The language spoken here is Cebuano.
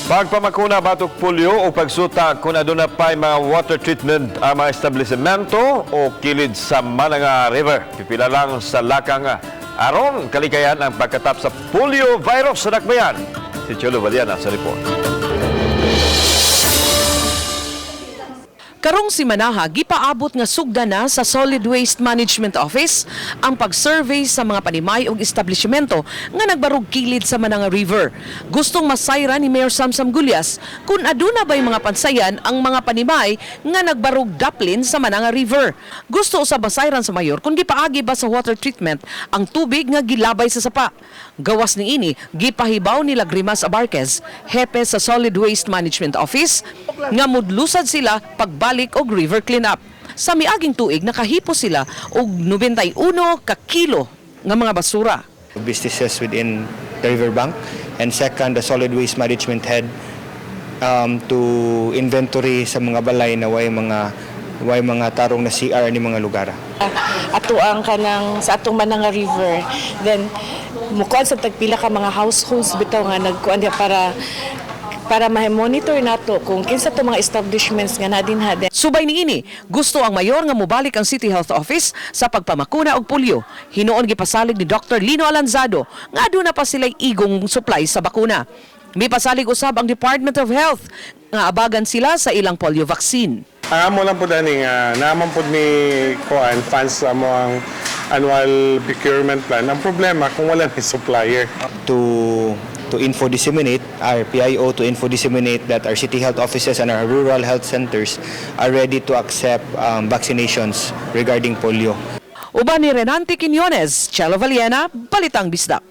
Pagpamakuna batok polio o pagsuta kung aduna pa'y mga water treatment ang mga establishmento o kilid sa Mananga River. Pipila lang sa lakang aron kalikayan ang pagkatap sa polio virus sa Dakbayan. Si Cholo Valiana sa report. Karong simanaha, gipaabot nga sugda na sa Solid Waste Management Office ang pag-survey sa mga panimay ug establishmento nga nagbarug kilid sa Mananga River. Gustong masayra ni Mayor Samsam Gullas kung aduna ba'y mga pansayan ang mga panimay nga nagbarug daplin sa Mananga River. Gusto usab masayran sa mayor kung gipaagi ba sa water treatment ang tubig nga gilabay sa sapa. Gawas niini, gipahibaw ni Lagrimas Abarquez, hepe sa Solid Waste Management Office, nga mudlusad sila pagbalik og river cleanup. Sa miaging tuig nakahipo sila og 91 ka kilo nga mga basura. Businesses within the riverbank, and second, the solid waste management head to inventory sa mga balay na way mga tarong na CR ni mga lugar. Ato ang kanang sa atong Mananga River, then mukuan sa tagpila ka mga households bitaw nga nagkuan diha para ma-monitor nato kung kinsa to mga establishments nga na dinha. Then Subay niini, gusto ang mayor nga mobalik ang City Health Office sa pagpamakuna og polio. Hinuon gipasalig ni Dr. Lino Alanzado nga aduna pa sila'y igong supply sa bakuna. Mipasalig usab ang Department of Health nga abagan sila sa ilang polio vaccine. Ang amo lang po dani nga naman po ni kuan funds sa amo ang annual procurement plan. Ang problema kung wala ni supplier. To info disseminate our PIO, to info disseminate that our city health offices and our rural health centers are ready to accept vaccinations regarding polio. Uban ni Renante Quiñones, Chelo Valiena, Balitang Bisdak.